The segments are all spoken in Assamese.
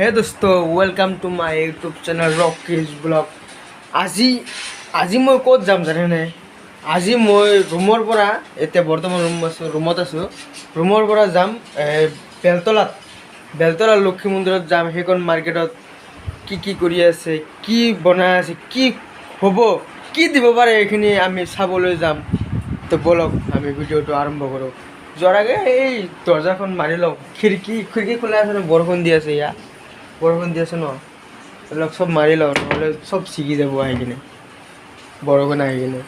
হে দোস্ত, welcome to my YouTube channel Rocky's Vlog। আজি মই ক'ত যাম জানেনে? আজি মই ৰুমৰ পৰা, এতিয়া বৰ্তমান ৰুম আছোঁ, ৰুমত আছোঁ। ৰুমৰ পৰা যাম এই বেলতলাত, বেলতলা লক্ষী মন্দিৰত যাম। সেইখন মাৰ্কেটত কি কি কৰি আছে, কি বনাই আছে, কি হ'ব, কি দিব পাৰে, এইখিনি আমি চাবলৈ যাম। তো ব'লক, আমি ভিডিঅ'টো আৰম্ভ কৰোঁ। যোৱাৰ আগে এই দৰ্জাখন মাৰি লওঁ। খিৰিকী খোলা আছে ন, বৰষুণ দি আছে। ইয়াত বৰষুণ দি আছে ন, এইবিলাক চব মাৰি লওঁ, নহ'লে চব ছিগি যাব আহি কিনে, বৰষুণ আহি কিনে।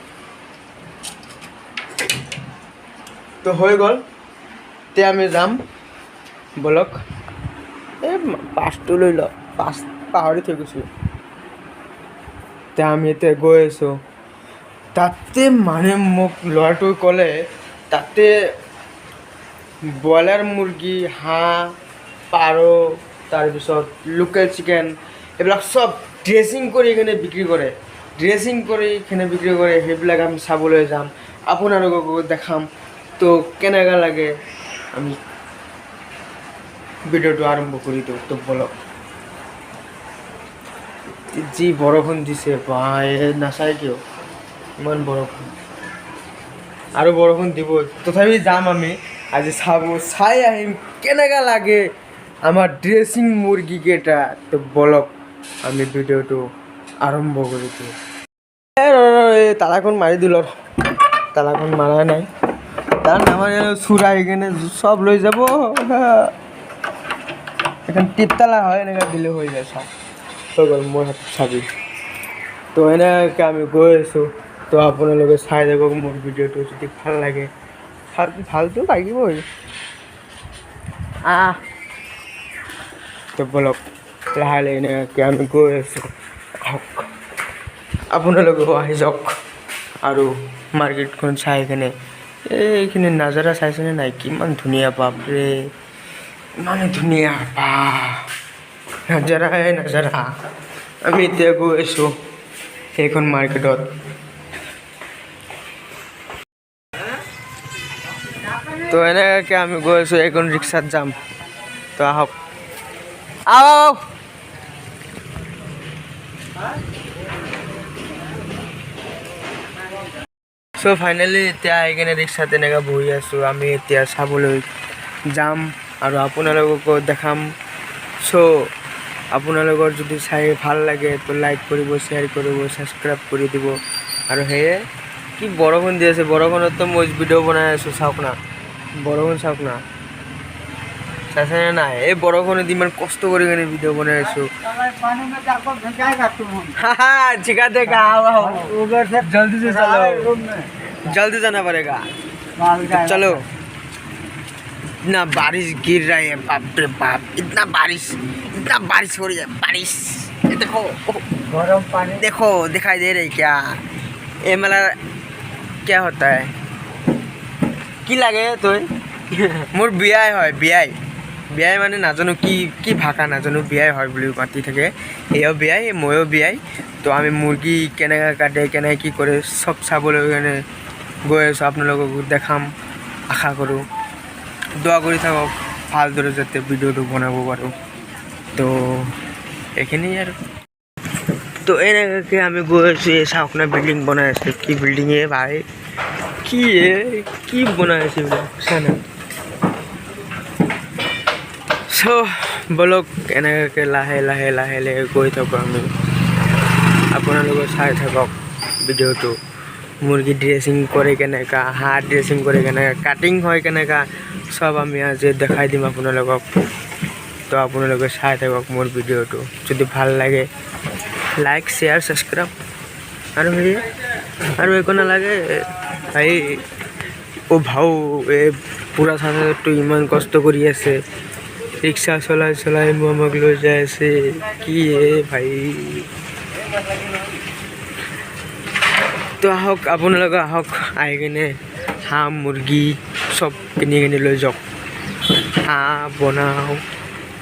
তো হৈ গ'ল, এতিয়া আমি যাম। ব'লক। এই পাছটো লৈ লওঁ, পাছ পাহৰি থৈ গৈছিলোঁ। এতিয়া আমি এতিয়া গৈ আছোঁ তাতে। মানে মোক ল'ৰাটোৱে ক'লে, তাতে ব্ৰইলাৰ মুৰ্গী, হাঁহ, পাৰ, তাৰপিছত লোকেল চিকেন, এইবিলাক চব ড্ৰেছিং কৰি কিনে বিক্ৰী কৰে, ড্ৰেছিং কৰি কিনে বিক্ৰী কৰে। সেইবিলাক আমি চাবলৈ যাম, আপোনালোককো দেখাম। তো কেনেকুৱা লাগে, আমি ভিডিঅ'টো আৰম্ভ কৰি দিওঁ। তো ব'লক। যি বৰষুণ দিছে বা, নাচায় কিয়? ইমান বৰষুণ আৰু বৰষুণ দিব, তথাপি যাম আমি আজি চাব, চাই আহিম কেনেকুৱা লাগে আমাৰ ড্ৰেছিং মুৰ্গীকেইটা। তো ব'লক, আমি ভিডিঅ'টো আৰম্ভ কৰি দিওঁ। এ ৰ ৰ, এই তালাখন মাৰি দিলোঁ। তালাখন মাৰা নাই। তালা নামাৰি চোৰ আহি কিনে চব লৈ যাব। এখন টিপতালা হয়, এনেকৈ দিলে হৈ যায়। চাওক, হৈ গ'ল, মোৰ হাতত চাবি। তো এনেকৈ আমি গৈ আছোঁ। তো আপোনালোকে চাই থাকক মোৰ ভিডিঅ'টো, যদি ভাল লাগে। ভাল ভালতো লাগিবই। আহ, তো ব'লক, লাহে লাহে এনেকৈ আমি গৈ আছোঁ। আহক, আপোনালোকেও আহি যাওক আৰু মাৰ্কেটখন চাই কেনে। এইখিনি নাজাৰা চাইছেনে নাই? কিমান ধুনীয়া, বাপৰে, ইমানে ধুনীয়া বা, নাজাৰাই নাজাৰা। আমি এতিয়া গৈ আছোঁ সেইখন মাৰ্কেটত। তো এনেকৈ আমি গৈ আছোঁ, এইখন ৰিক্সাত যাম। তো আহক, আহ। চ' ফাইনেলি এতিয়া আহি কিনে ৰিক্সাত এনেকৈ বহি আছোঁ। আমি এতিয়া চাবলৈ যাম আৰু আপোনালোককো দেখাম। চ' আপোনালোকৰ যদি চাই ভাল লাগে, তো লাইক কৰিব, শ্বেয়াৰ কৰিব, ছাবস্ক্ৰাইব কৰি দিব। আৰু সেয়ে, কি বৰষুণ দি আছে, বৰষুণততো মই ভিডিঅ' বনাই আছোঁ। চাওক না, বৰষুণ চাওক না, চাইছেনে নাই? এই বৰষুণত ইমান কষ্ট কৰি কিনে ভিডিঅ' বনাই আছোঁ। पानी में जाको भिजाएगा तुम। झिका देगा, आओ आओ। उधर से जल्दी से चलो। रूम में जल्दी जाना पड़ेगा। माल जाएगा। चलो। इतना बारिश गिर रहा है, बाप रे बाप, इतना बारिश, इतना बारिश हो रही है, बारिश। ये देखो, ओह, गरम पानी। देखो, दिखाई दे रही क्या? ये मतलब क्या होता है? কি লাগে তই? মোৰ বিয়াই হয়, বিয়াই, বিয়াই মানে নাজানো কি কি ভাষা নাজানো, বিয়াই হয় বুলি মাতি থাকে। এও বিয়াই, ময়ো বিয়াই। তো আমি মুৰ্গী কেনেকৈ কাটে, কেনেকৈ কি কৰে, চব চাবলৈ কাৰণে গৈ আছোঁ। আপোনালোকক দেখাম আশা কৰোঁ। দোৱা কৰি থাকক ভালদৰে যাতে ভিডিঅ'টো বনাব পাৰোঁ। তো এইখিনিয়ে আৰু। তো এনেকৈ আমি গৈ আছোঁ। এই চাওক না, বিল্ডিং বনাই আছে। কি বিল্ডিং এ ভাই, কি এ, কি বনাই আছে এইবিলাক, চা না। চ' ব'লক, এনেকৈ লাহে লাহে লাহে লাহে গৈ থাকোঁ আমি। আপোনালোকে চাই থাকক ভিডিঅ'টো। মুৰ্গী ড্ৰেছিং কৰে কেনেকা, হাঁহ ড্ৰেছিং কৰে কেনেকা, কাটিং হয় কেনেকা, চব আমি আজি দেখাই দিম আপোনালোকক। তো আপোনালোকে চাই থাকক মোৰ ভিডিঅ'টো। যদি ভাল লাগে, লাইক, শ্বেয়াৰ, ছাবস্ক্ৰাইব আৰু সেয়ে, আৰু একো নালাগে ভাই। অ' ভাও, এই বুঢ়া চাচাটো ইমান কষ্ট কৰি আছে, ৰিক্সা চলাই চলাই আমাক লৈ যাই আছে। কি এ ভাই। তো আহক, আপোনালোকে আহক, আহি কিনে হাঁহ, মুৰ্গী চব কিনি কিনি লৈ যাওক। হাঁহ বনাওঁ,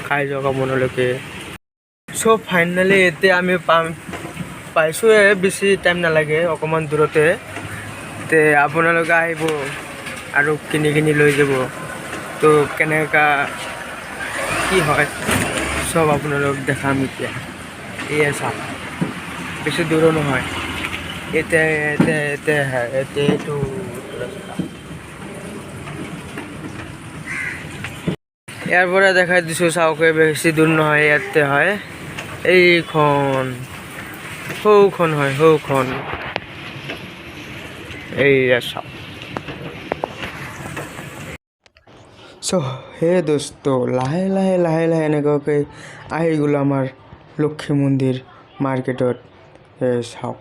খাই যাওক আপোনালোকে। চ' ফাইনেলি এতিয়া আমি পাম পাইছোঁৱে, বেছি টাইম নালাগে, অকণমান দূৰতে। তে আপোনালোকে আহিব আৰু কিনি কিনি লৈ যাব। তো কেনেকুৱা কি হয় চব আপোনালোক দেখাম এতিয়া। এয়া চাওক, বেছি দূৰো নহয়। এতিয়া এতিয়া এতিয়া এতিয়া এইটো ৰাস্তা। ইয়াৰ পৰা দেখাই দিছোঁ, চাওক, বেছি দূৰ নহয়, ইয়াতে হয়। এইখন সৌখন হয়, সৌখন। এইয়া চাওক। চ' হে দোস্ত, লাহে লাহে লাহে লাহে এনেকুৱাকৈ আহি গ'লোঁ আমাৰ লক্ষী মন্দিৰ মাৰ্কেটত। এই চাওক,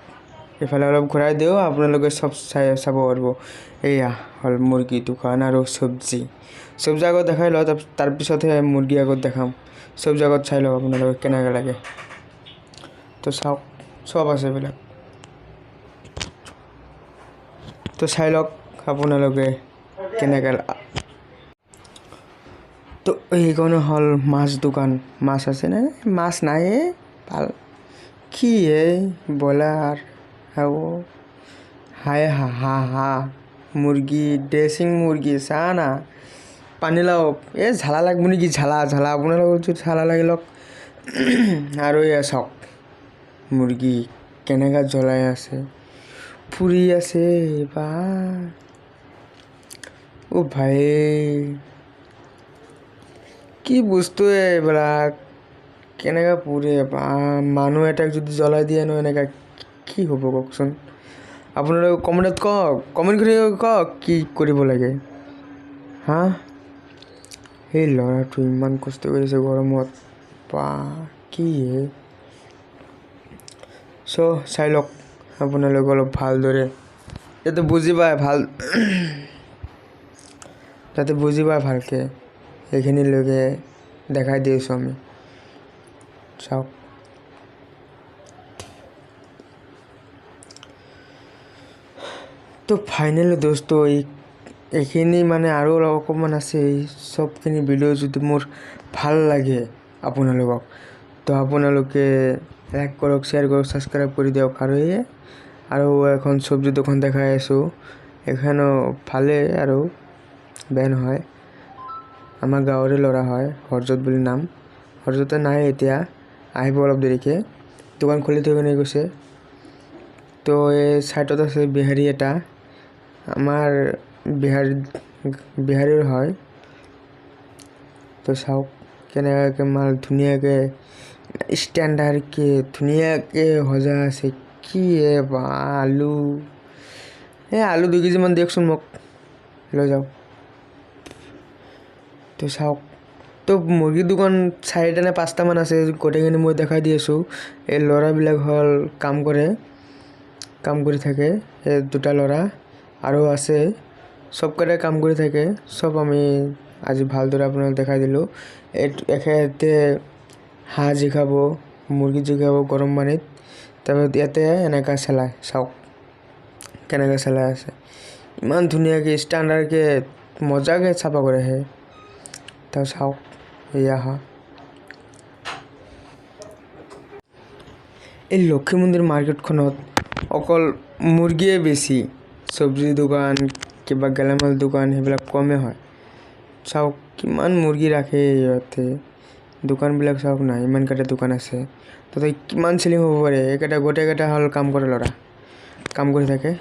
এইফালে অলপ ঘূৰাই দিওঁ, আপোনালোকে চব চাই চাব পাৰিব। এয়া হ'ল মুৰ্গী দোকান আৰু চব্জি। চব্জি আগত দেখাই লওঁ, তাৰপিছতহে মুৰ্গী আগত দেখাম। চব্জি আগত চাই লওক আপোনালোকে কেনেকৈ লাগে। তো চাওক, চব আছে এইবিলাক। তো চাই লওক আপোনালোকে কেনেকৈ। তো এইখন হ'ল মাছ দোকান। মাছ আছে নে? মাছ নাই। ভাল কি এই ব্ৰইলাৰ আৰু হাই হা হা হা মুৰ্গী, ড্ৰেছিং মুৰ্গী। চা না, পানীলাও। এই ঝালা লাগব নেকি? ঝালা ঝালা আপোনালোকৰ ঝালা লাগি লওক। আৰু এয়া চাওক, মুৰ্গী কেনেকুৱা জ্বলাই আছে, পুৰি আছে বা। অ' ভাই, কি বস্তু এইবিলাক, কেনেকুৱা পুৰে বা। মানুহ এটাক যদি জ্বলাই দিয়ে ন এনেকুৱা, কি হ'ব কওকচোন? আপোনালোকে কমেণ্টত কওক, কমেণ্ট কৰি কওক কি কৰিব লাগে। হা, সেই ল'ৰাটো ইমান কষ্ট কৰিছে গৰমত, বা কি হে। চ' চাই লওক আপোনালোকে অলপ ভালদৰে, যাতে বুজি পায় ভাল, যাতে বুজি পায় ভালকৈ। এইখিনিলৈকে দেখাই দি আছোঁ আমি, চাওক। তো ফাইনেলি দোস্ত, এইখিনি মানে আৰু অলপ অকণমান আছে। এই চবখিনি ভিডিঅ' যদি মোৰ ভাল লাগে আপোনালোকক, তো আপোনালোকে লাইক কৰক, শ্বেয়াৰ কৰক, ছাবস্ক্ৰাইব কৰি দিয়ক। আৰু এই আৰু এখন চব্জি দোকান দেখাই আছোঁ, এইখনো ভালেই আৰু বেয়া নহয়। আমাৰ গাঁৱৰে ল'ৰা হয়, হৰজত বুলি নাম। হৰজতে নাই এতিয়া, আহিব অলপ দেৰিকৈ। দোকান খুলি থৈ কিনে গৈছে। তো এই ছাইডত আছে বিহাৰী এটা, আমাৰ বিহাৰীৰ হয়। তো চাওক কেনেকুৱাকৈ মাল ধুনীয়াকৈ ষ্টেণ্ডাৰ্ডকৈ ধুনীয়াকৈ সজা আছে। কি এ বা, আলু, এই আলু 2 কেজিমান দিয়কচোন মোক, লৈ যাওক। তো চাওক, তো মুৰ্গীৰ দোকান 4টা নে 5টামান আছে, গোটেইখিনি মই দেখাই দি আছোঁ। এই ল'ৰাবিলাক হ'ল কাম কৰে, কাম কৰি থাকে। এই দুটা ল'ৰা আৰু আছে, চবকেইটাই কাম কৰি থাকে। চব আমি আজি ভালদৰে আপোনালোক দেখাই দিলোঁ। এখেতে হাঁহ জিকাব, মুৰ্গী জিকাব গৰম পানীত। তাৰপিছত ইয়াতে এনেকুৱা চেলাই, চাওক কেনেকৈ চেলাই আছে, ইমান ধুনীয়াকৈ ষ্টেণ্ডাৰ্ডকৈ মজাকৈ চাফা কৰে। সেই তো চাওক, এয়া হাঁহ। এই লক্ষী মন্দিৰ মাৰ্কেটখনত অকল মুৰ্গীয়ে বেছি, চব্জি দোকান, কিবা গেলামাল দোকান সেইবিলাক কমেই হয়। চাওক কিমান মুৰ্গী ৰাখে ইয়াতে। দোকানবিলাক চাওক না, ইমানকেইটা দোকান আছে, তাতে কিমান চেলিং হ'ব পাৰে। এইকেইটা গোটেইকেইটা হ'ল কাম কৰা ল'ৰা, কাম কৰি থাকে,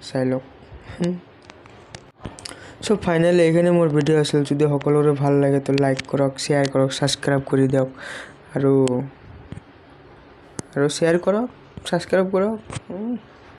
চাই লওক। চ' ফাইনেলি এইখিনি মোৰ ভিডিঅ' আছিল। যদি সকলোৰে ভাল লাগে তো লাইক কৰক, শ্বেয়াৰ কৰক, ছাবস্ক্ৰাইব কৰি দিয়ক, আৰু আৰু শ্বেয়াৰ কৰক, ছাবস্ক্ৰাইব কৰক।